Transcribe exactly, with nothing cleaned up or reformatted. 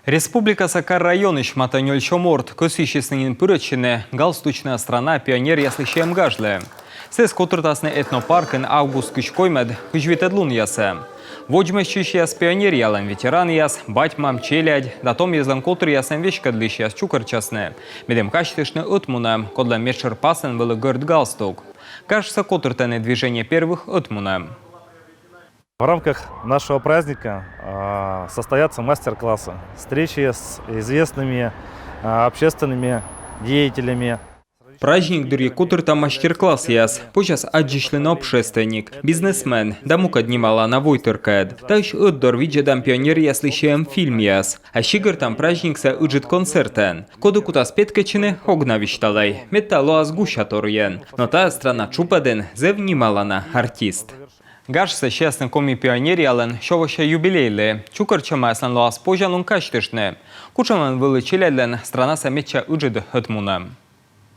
Республикаса кар-районысь матӧ нёльсё морт кӧсйысисны нин пырӧдчыны галстучная страна пионеръяслы сиӧм гажлы. Сійӧс котыртасны этнопаркын август кызь коймӧд — кызь витӧд лунъясӧ. Водзмӧстчысьяс пионеръялӧн ветеранъяс, бать-мам, челядь да том йӧзлӧн котыръясӧн веськӧдлысьяс чукӧртчасны, медым казьтыштны ӧтмунӧм, кодлӧн медшӧр пасӧн вӧлі гӧрд галстук. Гажсӧ котыртӧны «Движение первых» ӧтмунӧм. В рамках нашего праздника а, состоятся мастер-классы, встречи с известными а, общественными деятелями. Праздник дырйи котыртам мастер-классъяс. Позяс аддзысьлыны общественник, бизнесмен да мукӧд нималана войтыркӧд. Таысь ӧтдор видзӧдам пионеръяслы сиӧм фильмъяс. А сигӧртам праздниксӧ ыджыд концертӧн. Коді кутас петкӧдчыны, ог на висьталӧй, мед тайӧ лоас гусяторйӧн. Но тайӧ страна тшупӧдын зэв нималана артист. Гажсӧ сиасны Коми пионеръялӧн сё вося юбилейлы. Чукӧртчӧмаяслӧн лоас позянлун казьтыштны, кутшӧмӧн вӧлі челядьлӧн странаса медся ыджыд ӧтмунӧм.